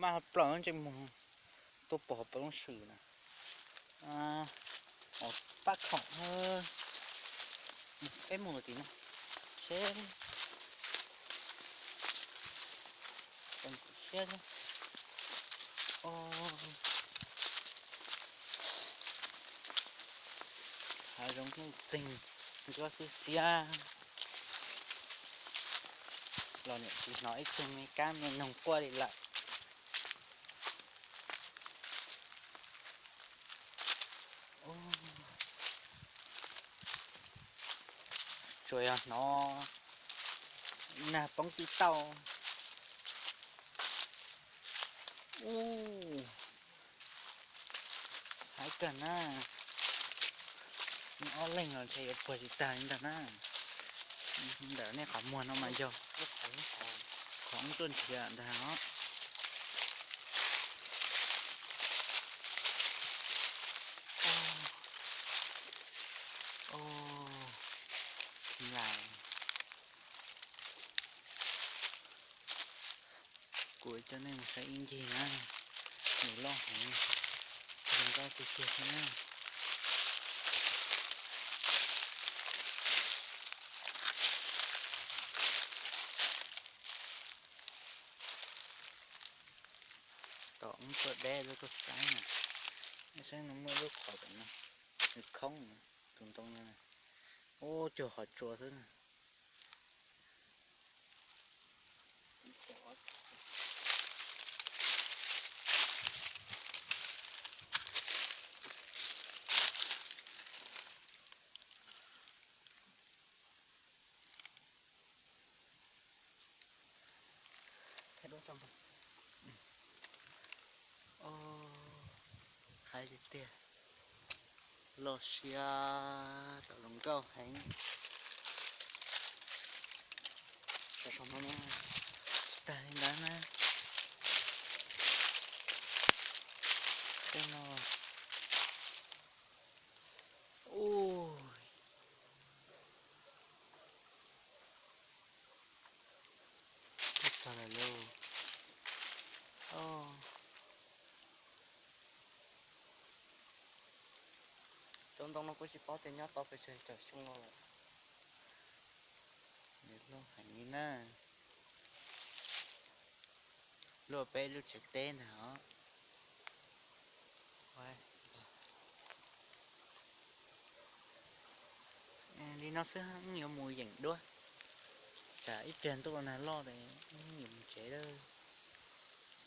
Maj plaws ntsej muag tuaj pom hauv paus loob swm na. Os, pab khoom. Peb mus tim no seb. Siab. Hav zoov nuj txeeg, ntsuab xwb xiab. Los niam tsis hnov ib tug me kab me noog quaj li lawm. Tsuas yog hnov nag poob tij tauj. Ub, hais kawg na. Ob leeg los ntshe yuav puag tsis tag li ntag na. Ntawm nej qhov muag no mas yog qhov tuaj nrhiav ntag os. Lais, kuv coj nej mus saib ib ncig na, nws loj heev, zoo nkauj tiag tiag thiab na. Tom ub tuaj deb lub tuaj saib na, saib no muaj lub qhov tom no, nws khoob tus ntoo no. Ub, cuag qhov tsua xwb na. Hais tiag tiag, loj siab tau zoo nkauj heev. Tsis tag li ntawd na, tej no, ub, txog lawm lauj. Cov ntoo no kuj tsis paub tias nyob tau pes tsawg caum xyoo no lawm. Nws loj heev li na. Luaj peb lub tsev teb ntag os. Li no xwb, wb yuav mus yeem duab, tsam ib pliag ntuj nag loj es wb yuav mus tsev lawm.